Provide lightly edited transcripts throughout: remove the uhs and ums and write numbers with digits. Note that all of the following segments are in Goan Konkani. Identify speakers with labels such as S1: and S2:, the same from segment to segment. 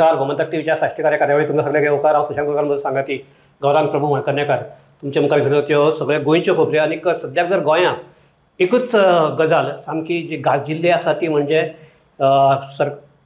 S1: नमस्कार, गोमंतक टीव्हीच्या साश्टीकार्य कार्यावळी तुमकां सगळ्यांक येवकार. हांव सुशांत गोरकार, म्हजो सांगाती गौरांग प्रभू मळकर्णेकार तुमच्या मुखार घेवन त्यो सगळे गोंयच्यो खबरी. आनीक सद्याक जर गोंयांत एकूच गजाल सामकी जी गाजिल्ली आसा ती म्हणजे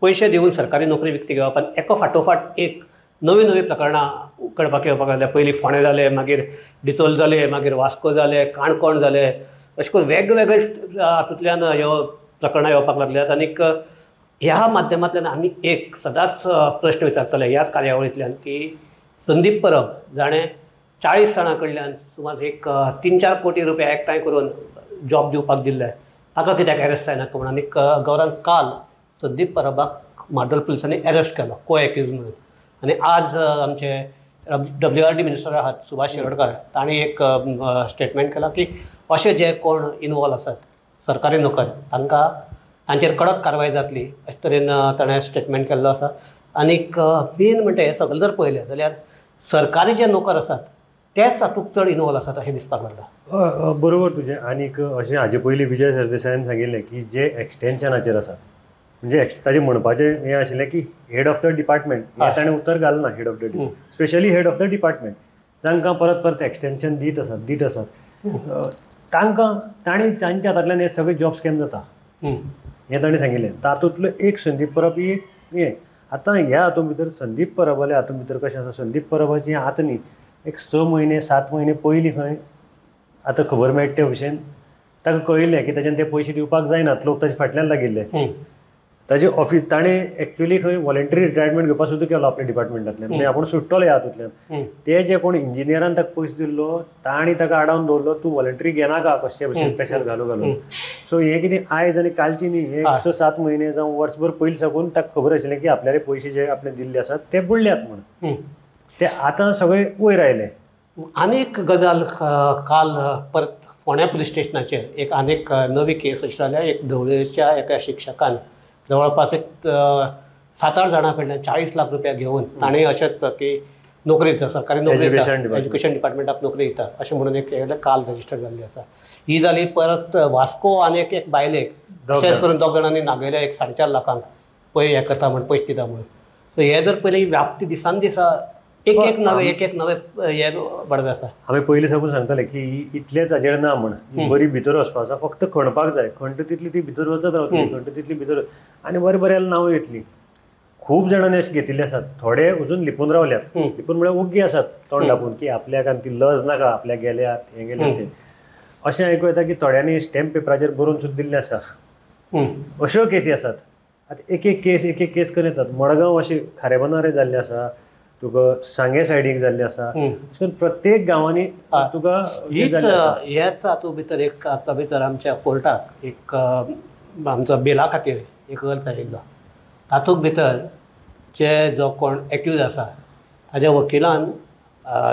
S1: पयशे दिवन सरकारी नोकरी विकती घेवप आनी एका फाटोफाट एक नवी नवी प्रकरणां कळपाक येवपाक लागल्या. पयलीं फोंडें जालें, मागीर डिचोल जालें, मागीर वास्को जालें, काणकोण जालें, अशें करून वेगवेगळे हातूंतल्यान ह्यो प्रकरणां येवपाक लागल्यात. आनीक ह्या माध्यमांतल्यान आमी एक सदांच प्रश्न विचारतले ह्याच कार्यावळींतल्यान की संदीप परब जाणें 40 जाणां कडल्यान सुमार एक 3-4 कोटी रुपया एकठांय करून जॉब दिवपाक दिल्ले, ताका कित्याक एरेस्ट जायना म्हणून. आनीक गौरांग काल संदीप परबाक म्हाड्डोळ पुलिसांनी एरेस्ट केलो को एक्यूज म्हणून. आनी आज आमचे WRD minister आहात सुभाष शिरोडकर, तांणी एक स्टेटमेंट केलां की अशे जे कोण इनवॉल्व आसात सरकारी नोकर तांकां तांचेर कडक कारवाय जातली अशे तरेन ताणें स्टेटमेंट केल्लो आसा. आनीक मेन म्हणटा हें सगळें जर पळयलें जाल्यार सरकारी जे नोकर आसात तेच तातूंत चड इनवॉल्व आसात अशें दिसपाक लागलां.
S2: बरोबर तुजें. आनीक अशें हाजे पयलीं विजय सरदेसायान सांगिल्लें की जे एक्सटेन्शनाचेर आसात, म्हणजे ताजें म्हणपाचें हें आशिल्लें की हेड ऑफ the department, हें ताणें उतर घालना, head of the specially head of the department जांकां परत परत एक्सटेन्शन दीत आसात तांकां तांणी तांच्या हातांतल्यान हे सगळे जॉब स्कॅम जाता हें ताणें सांगिल्लें. तातूंतलो एक संदीप परब ही एक हें. आतां ह्या हातूंत भितर संदीप परबाल्या हातूंत भितर कशें आसा, संदीप परबाची आतां न्ही एक 6 म्हयने 7 म्हयने पयलीं खंय आतां खबर मेळटा ते भशेन ताका कळिल्लें की ताच्यान ते पयशे दिवपाक जायनात, लोक ताचे फाटल्यान लागिल्ले. ताजे ऑफिस ताणें एक्चुअली खंय वॉलंटरी रिटायरमेंट घेवपाक सुद्दां केलो आपल्या डिपार्टमेंटांतल्यान, म्हणजे आपूण सुट्टलो ह्या हातूंतल्यान. ते जे कोण इंजिनियरान ताका पयशे दिल्लो तांणी ताका आडावन दवरलो, तूं वॉलंटरी घेनाका कशे भशेन प्रेशर घालू घालून. सो हें कितें आयज आनी कालची न्ही, हें 6-7 म्हयने जावं वर्सभर पयलीं साकून ताका खबर आशिल्लें की आपल्याले पयशे जे आपणे दिल्ले आसात ते बुडल्यात म्हणून. ते आतां सगळे वयर आयले.
S1: आनीक गजाल काल परत फोंड्या पुलीस स्टेशनाचेर एक आनीक नवी केस अशी जाल्या. एक धवळेच्या एका शिक्षकान जवळपास एक 7-8 जाणां कडल्यान 40 लाख रुपया घेवन ताणें अशेंच की नोकरी दिता, सरकारी नोकरी दिता, एज्युकेशन डिपार्टमेंटाक नोकरी दिता अशें म्हणून एक काल रजिस्टर जाल्ली आसा. ही जाली. परत वास्को आनी एक बायलेक अशेंच करून 2 जाणांनी नागयले एक 4.5 लाखांक पय हें करता म्हण पयशे दिता म्हणून. सो हे जर पयलीं व्याप्ती दिसान दिसा एक एक नवे एक एक नवे हे वाडत आसा.
S2: आमी पयलीं साकून सांगताले की इतलेच हाजेर ना म्हण, बरी भितर वचपा आसा, फक्त खणपाक जाय, खणटा तितली ती भितर वचत रावतली, खणटा तितली भितर आनी बरें बऱ्याला नांव येतली. खूब जाणांनी अशें घेतिल्ले आसात, थोडे अजून लिपून रावल्यात, लिपून म्हळ्यार ओग्गी आसात तोंड धापून की आपल्याक आनी ती लज नाका, आपल्याक गेल्यात हें गेल्यात तें. अशें आयकूं येता की थोड्यांनी स्टॅम्प पेपराचेर बरोवन सुद्दां दिल्लें आसा, अश्यो केसी आसात. आतां एक एक केस एक एक केस करून येतात. मडगांव अशें खारेबनारे जाल्लें आसा, तुका सांगे सायडीक जाल्लें आसा, अशें करून प्रत्येक गांवांनी तुका
S1: हेच हातूंत भितर एक आतां भितर आमच्या कोर्टाक एक आमचो बेला खातीर एक अर्ज आयिल्लो. तातूंत भितर जे जो कोण एक्यूज आसा ताज्या वकिलान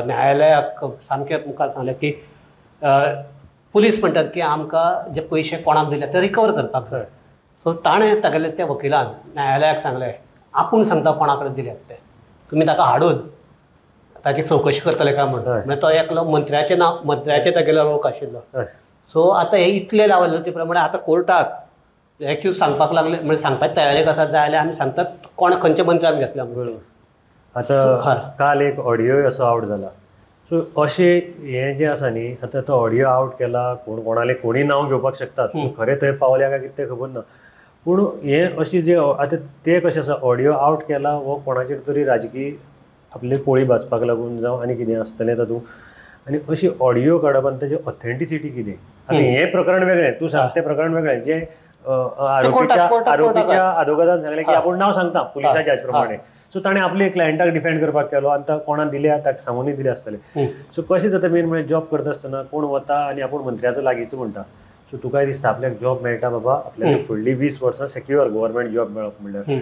S1: न्यायालयाक सामकें मुखार सांगलें की पुलीस म्हणटात की आमकां जे पयशे कोणाक दिले ते रिकवर करपाक जाय. सो ताणें तागेले त्या वकिलान न्यायालयाक सांगलें आपूण सांगता कोणा कडेन दिल्यात ते, तुमी ताका हाडून ताची चवकशी करतले काय म्हणून. म्हणजे तो एकलो मंत्र्याचें नांव मंत्र्याचें तागेलो रोख आशिल्लो. सो आतां हे इतले लावले ते प्रमाणे आतां कोर्टाक एक्यूज सांगपाक लागले, म्हणजे सांगपाची तयारी आसा जाल्यार आमी सांगतात कोण खंयच्या मंत्र्यान घेतल्या म्हणून.
S2: आतां काल एक ऑडियो असो आवट जाला. सो अशें हें जें आसा न्ही, आतां तो ऑडियो आवट केला, कोण कोणाले कोणी नांव घेवपाक शकतात, खरें थंय पावल्या काय कितें तें खबर ना. पूण हें अशें जें आतां तें कशें आसा, ऑडियो आवट केला हो कोणाचेर तरी राजकीय आपली पोळी भाजपाक लागून जावं आनी कितें आसतलें तातूंत. आनी अशी ऑडियो काडप आनी ताची ऑथेंटिसिटी कितें, आतां हें प्रकरण वेगळें, तूं सांगता तें प्रकरण वेगळें. जें आरोपीच्या आदोगादान सांगलें की आपूण नांव सांगता पुलिसाच्या हाजे प्रमाणे, सो ताणें आपले क्लायंटाक डिफेंड करपाक केलो आनी कोणाक दिल्या ताका सांगूनय दिले आसतले. सो कशें जाता मेन म्हळ्यार जॉब करता आसतना कोण वता आनी आपूण मंत्र्याचो लागींचो म्हणटा, सो तुकाय दिसता आपल्याक जॉब मेळटा बाबा, आपल्याक फुडली 20 वर्सां सेक्युअर गव्हर्मेंट जॉब मेळप म्हणल्यार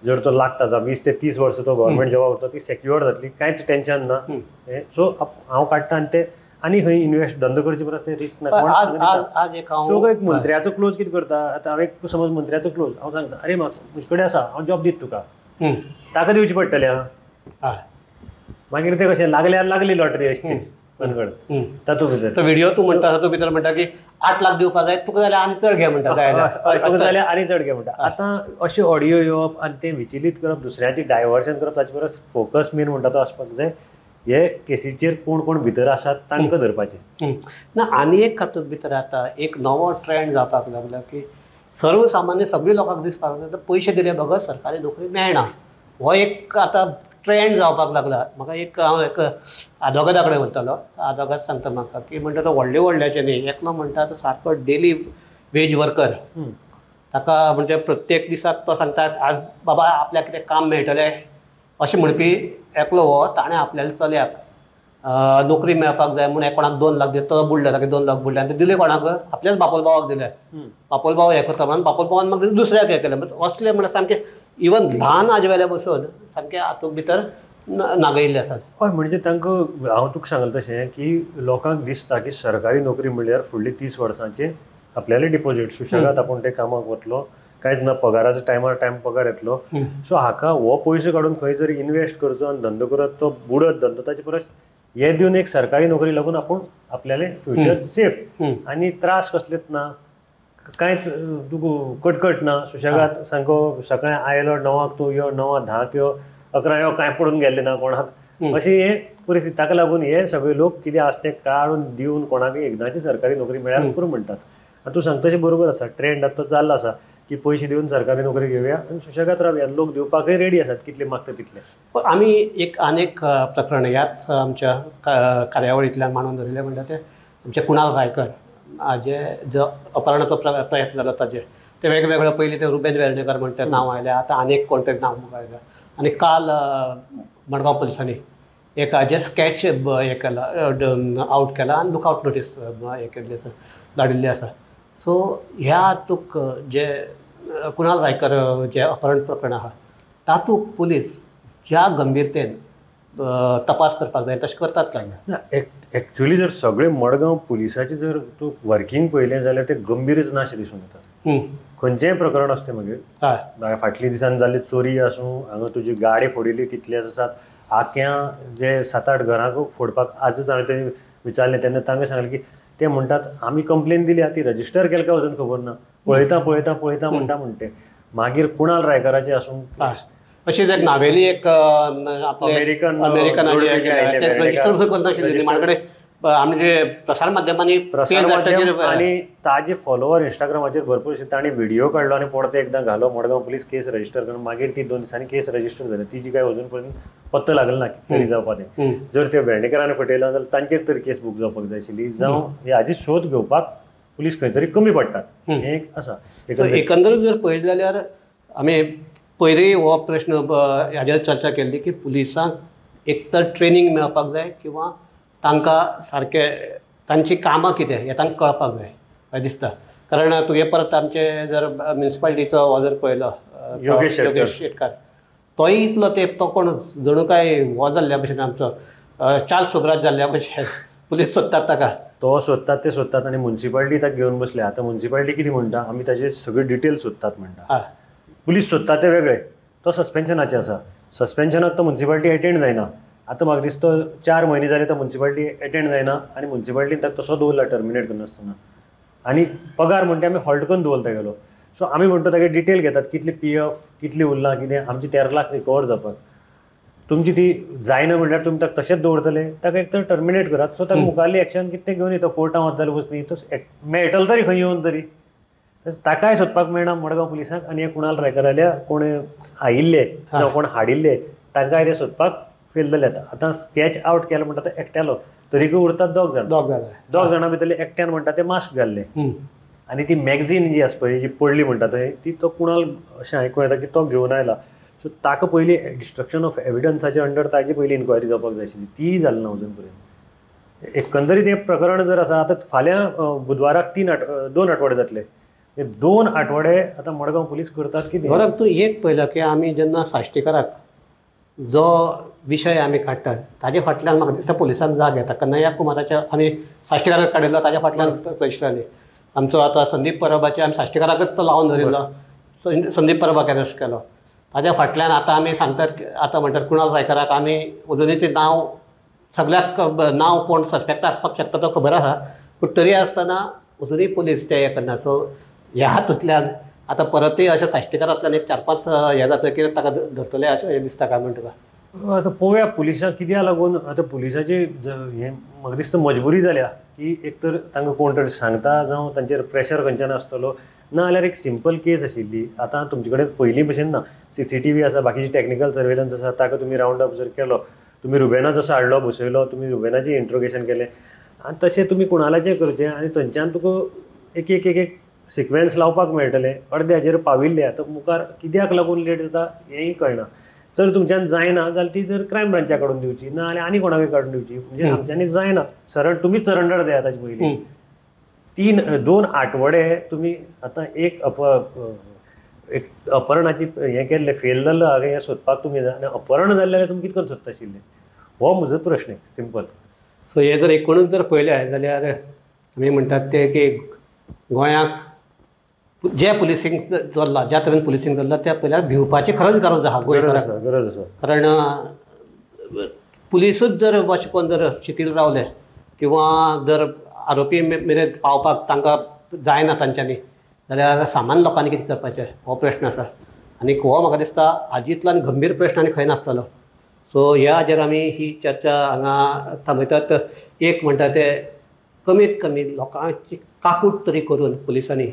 S2: जर तो लागता जावं 20 ते 30 वर्सां तो गव्हर्मेंट जॉबा उरता, ती सेक्युअर जातली, कांयच टेंशन ना. सो हांव काडटा आनी ते आनी खंय इन्वेस्ट धंदो करचे परस ते रिस्क ना. सो एक मंत्र्याचो क्लोज कितें करता, आतां हांव एक समज मंत्र्याचो क्लोज हांव सांगता अरे म्हाका म्हजे कडेन आसा हांव जॉब दित तुका, ताका दिवची पडटलें. आं मागीर तें कशें लागल्यार लागली लॉटरी अशी ती. भानगड तातूंत भितर
S1: तो व्हिडिओ तूं म्हणटा तातूंत भितर म्हणटा की 8 लाख दिवपाक जाय तुका जाल्यार आनी चड घे म्हणटा, तुका
S2: जाल्यार आनी चड घे म्हणटा. आतां अशे ऑडियो येवप आनी ते विचलित करप, दुसऱ्याची डायवर्शन करप, ताचे परस फोकस मेन म्हणटा तो आसपाक जाय हे केसीचेर कोण कोण भितर आसात तांकां धरपाचें
S1: ना. आनी एक हातूंत भितर आतां एक नवो ट्रेंड जावपाक लागला की सर्वसामान्य सगळी लोकांक दिसपाक लागला पयशे दिले बगर सरकारी नोकरी मेळना, हो एक आतां ट्रेंड जावपाक लागला. म्हाका एक हांव एक आदोगादा कडेन उलयतालो, आदोगाद सांगता म्हाका की म्हणटा तो व्हडले व्हडल्याचे न्ही, एकलो म्हणटा तो सारको डेली वेज वर्कर, ताका म्हणजे प्रत्येक दिसाक तो सांगता आज बाबा आपल्याक कितें काम मेळटलें अशें म्हणपी एकलो हो, ताणें आपल्याल्या चल्याक नोकरी मेळपाक जाय म्हूण कोणाक 2 लाख दिले, तो बुडले ताका 2 लाख बुडले आनी ते दिले कोणाक आपल्याच बापोल भावाक दिले, बापोल भाव हें करता म्हणून बापोल भावान मागीर दुसऱ्याक हें केलें. असले म्हणल्यार सामकें इवन ल्हान आजवेल्या बसून सामकें हातूंत भितर नागयिल्ले आसात.
S2: हय, म्हणजे तांकां हांव तुका सांगलें तशें की लोकांक दिसता की सरकारी नोकरी म्हणल्यार फुडली 30 वर्सांचे आपल्याले डिपॉझीट, सुशेगाद आपूण ते कामाक वतलो, कांयच ना, पगाराचो टायमार टायम पगार येतलो. सो हाका हो पयशे काडून खंय जर इनवेस्ट करचो आनी धंदो करत तो बुडत धंदो, ताचे परस हे दिवन एक सरकारी नोकरी लागून आपूण आपल्याले फ्युचर सेफ आनी त्रास कसलेच ना, कांयच तुका कटकट ना, सुशेगाद सामको सकाळीं आयलो 9 तूं यो, 9 10 यो, 11 यो, कांय पडून गेल्लें ना कोणाक, अशी हे परिस्थिती. ताका लागून हे सगळे लोक कितें आसा तें काडून दिवन कोणाकय एकदांची सरकारी नोकरी मेळ्ळ्यार पुरो म्हणटात. आनी तूं सांगता तशें बरोबर आसा, ट्रेंड आतां तो जाल्लो आसा की पयशे दिवन सरकारी नोकरी घेवया आनी सुशेगाद रावया, लोक दिवपाकय रेडी आसात कितले मागता तितले.
S1: पण आमी एक आनेक प्रकरण ह्याच आमच्या कार्यावळींतल्यान मांडून धरिल्लें म्हणटा तें आमचे कुणाल रायकर हाजे जो अपहरणाचो प्रयत्न जालो ताजे ते वेगवेगळे पयलीं ते रुबेन वेर्णेकर म्हणटा नांव आयलें, आतां आनेक कोण तरी नांव मुखार आयलें. आनी काल मडगांव पुलिसांनी एक हाजे स्कॅच हें केला, आवट केला आनी लुकआवट नोटीस हें केल्ली आसा, धाडिल्ली आसा. सो ह्या तुक जे कुणाल रायकर जे अपहरण प्रकरण आहा तातूंत पुलीस ज्या गंभीरतेन तपास करपाक जाय तशें करतात काय
S2: ना? एक्चुअली जर सगळे मडगांव पुलिसाचे जर तूं वर्किंग पळयलें जाल्यार ते गंभीरच ना अशें दिसून येता. खंयचेंय प्रकरण आसता मागीर, फाटल्या दिसान जाल्ली चोरी आसूं, हांगा तुजी गाडी फोडिल्ली कितले आसात, आख्या जे 7-8 घरांक फोडपाक आजच हांवें ते विचारलें तेन्ना तांकां सांगलें की ते म्हणटात आमी कंप्लेन दिल्या, ती रजिस्टर केल्या काय अजून खबर ना, पळयता पळयता पळयता म्हणटा म्हणटे. मागीर कुणाल रायकराचे आसूं,
S1: अशीच एक नावेली एक अमेरिकन रजिस्टर करनाशिल्ली निमाणे आमचे प्रसार माध्यमांनी, प्रसार माध्यम
S2: आनी ताजे फॉलोवर इंस्टाग्रामाचेर भरपूर आशिल्ले, तांणी व्हिडिओ काडलो आनी परते एकदां घालो मडगांव पुलीस केस रजिस्टर करून, मागीर ती 2 दिसांनी केस रजिस्टर जाली. तिजी काय अजून पर्यंत पत्तो लागलो ना कितें तरी जावपा तें. जर ते वेर्णेकरान फटयला जाल्यार तांचेर तरी केस बूक जावपाक जाय आशिल्ली, जावं हाजी शोध घेवपाक पुलीस खंय तरी कमी पडटात, हें एक आसा.
S1: एकंदरीत जर पळयलें जाल्यार आमी पयरूय हो प्रश्न हाजेर चर्चा केल्ली की पुलिसांक एक तर ट्रेनींग मेळपाक जाय किंवा तांकां सारकें तांची कामां कितें हें तांकां कळपाक जाय अशें दिसता. कारण तुवें परत आमचे जर म्युनिसिपालिटीचो हो जर पळयलो योगेश शेटकार, तोय इतलो तेंप तो कोण जणू काय हो जाल्ल्या भशेन आमचो चार्ल्स सोबराज जाल्ल्या भशेन पुलीस सोदतात ताका,
S2: तो सोदतात ते सोदतात आनी म्युनिसिपालिटी ताका घेवन बसले. आतां म्युनिसिपालिटी कितें म्हणटा, आमी ताजे सगळे डिटेल्स सोदतात म्हणटा, पुलीस सोदतात ते वेगळे, तो सस्पेन्शनाचे आसा, सस्पेन्शनाक तो म्युनिसिपालिटी एटेंड जायना. आतां म्हाका दिसता 4 म्हयने जाले तो म्युनिसिपालिटी एटेंड जायना आनी म्युनिसिपालिटीन ताका तसो दवरला टर्मिनेट करनासतना, आनी पगार म्हणटा आमी हॉल्ट करून दवरता गेलो. सो आमी म्हणटा तागे डिटेल घेतात कितली पी एफ कितली उरला कितें, आमची 13 लाख रिकवर जावपाक तुमची ती जायना म्हणल्यार तुमी ताका तशेंच दवरतले, ताका एक तर टर्मिनेट करात. सो ताका मुखारली एक्शन कितें घेवन येता, कोर्टान वता जाल्यार वच न्ही, तो मेळटलो तरी खंय येवन तरी ताकाय सोदपाक मेळना मडगांव पुलिसांक. आनी हे कुणाल रायकराल्या कोण आयिल्ले जावं कोण हाडिल्ले तांकांय ते सोदपाक फेल जाले. आतां स्कॅच आवट केलो म्हणटा तो एकट्यालो, तरीकूय उरतात 2 जाण, 2 जाणां भितरले एकट्यान म्हणटा ते मास्क घाल्ले आनी ती मॅगझीन जी आसा पळय जी पडली म्हणटा थंय ती तो कुणाल अशें आयकूं येता की तो घेवन आयला. सो ताका पयलीं डिस्ट्रक्शन ऑफ एविडन्साचे अंडर ताजी पयलीं इन्क्वायरी जावपाक जाय आशिल्ली, ती जाली ना अजून पर्यंत. एकंदरीत हें प्रकरण जर आसा आतां फाल्यां बुधवाराक 2 आठवडे जातले, 2 आठवडे आतां मडगांव पुलीस करतात कितें.
S1: बरं तूं एक पळयला की आमी जेन्ना साश्टीकाराक जो विशय आमी काडटात ताजे फाटल्यान म्हाका दिसता पुलिसांक जाग येता. कन्हैया कुमाराच्या आमी साश्टीकाराक काडिल्लो ताज्या फाटल्यान रजिस्टर जाली. आमचो आतां संदीप परबाचे आमी साश्टीकाराकच तो लावन धरिल्लो, संदीप परबाक अरेस्ट केलो, ताज्या फाटल्यान आतां आमी सांगतात आतां म्हणटात कुणाल रायकराक आमी अजुनूय तें नांव सगळ्याक नांव कोण सस्पेक्ट आसपाक शकता तो खबर आसा, पूण तरी आसतना अजुनूय पुलीस ते हें करना. सो ह्या हातूंतल्यान आतां परतूय अशें साश्टीकारांतल्यान एक 4-5 हें जाता की ताका धरतले अशें हें दिसता काय म्हणटा तुका?
S2: आतां पळोवया पुलिसांक कित्याक लागून आतां पुलिसाची हें म्हाका दिसता मजबुरी जाल्या की एक तर तांकां कोण तरी सांगता जावं तांचेर प्रेशर खंयच्यान आसतलो, ना जाल्यार एक सिंपल केस आशिल्ली. आतां तुमचे कडेन पयलीं भशेन ना, CCTV आसा, बाकीची टॅक्निकल सर्वेलन्स आसा, ताका तुमी रावंड अप जर केलो, तुमी रुबेना जसो हाडलो बसयलो, तुमी रुबेनाचें इंट्रोगेशन केलें आनी तशें तुमी कुणालाचें करचें आनी थंयच्यान तुका एक एक एक एक सिक्वेन्स लावपाक मेळटलें. अर्दे हाजेर पाविल्ले आतां मुखार कित्याक लागून लेट जाता हेंय कळना. जर तुमच्यान जायना जाल्यार ती जर क्रायम ब्रांचा काडून दिवची, ना जाल्यार आनी कोणाकय काडून दिवची. म्हणजे आमच्यांनी जायना, सरळ तुमीच सरंडर जायात. ताचे पयलीं 3-2 आठवडे तुमी आतां एक एक अपहरणाची हें केल्लें, फेल जाल्लो हांगा हें सोदपाक तुमी जाय आनी अपहरण जाल्लें जाल्यार तुमी कितें करून सोदता आशिल्लें, हो म्हजो प्रश्न सिंपल.
S1: सो हे जर एकूणच जर पळयलें जाल्यार आमी म्हणटात ते की गोंयाक जे पुलिसींग चल्लां, ज्या तरेन पुलिसींग चल्लां त्या पयल्यार भिवपाची खरंच गरज आसा गोंयकारांक.
S2: गरज आसा,
S1: कारण पुलिसूच जर अशें करून जर शिथील रावले किंवा जर आरोपी मेरेन पावपाक तांकां जायना तांच्यांनी जाल्यार सामान्य लोकांनी कितें करपाचें हो प्रश्न आसा. आनी हो म्हाका दिसता हाजी इतलो आनी गंभीर प्रश्न आनी खंय नासतलो. सो ह्या हाजेर आमी ही चर्चा हांगा थांबयतात. एक म्हणटा ते कमीत कमी लोकांची काकूट तरी करून पुलिसांनी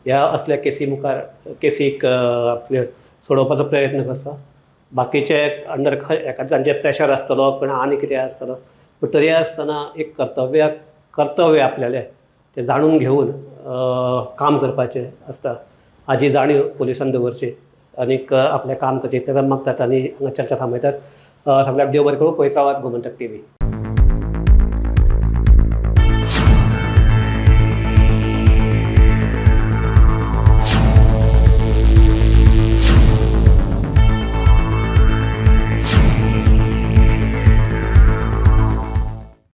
S1: ह्या असल्या केसी मुखार केसीक आपले सोडोवपाचो प्रयत्न करचो. बाकीचे अंडर एखादें तांचेर प्रेशर आसतलो कोण आनी कितें आसतलो, पूण तरी आसतना एक कर्तव्य आपल्यालें तें जाणून घेवन काम करपाचें आसता. हाजी जाणीव पुलिसान दवरची आनीक आपलें काम करचें. इतलें मागतात आनी हांगा चर्चा थांबयतात. सगळ्याक देव बरें करूं. पळयत रावात गोमंतक TV.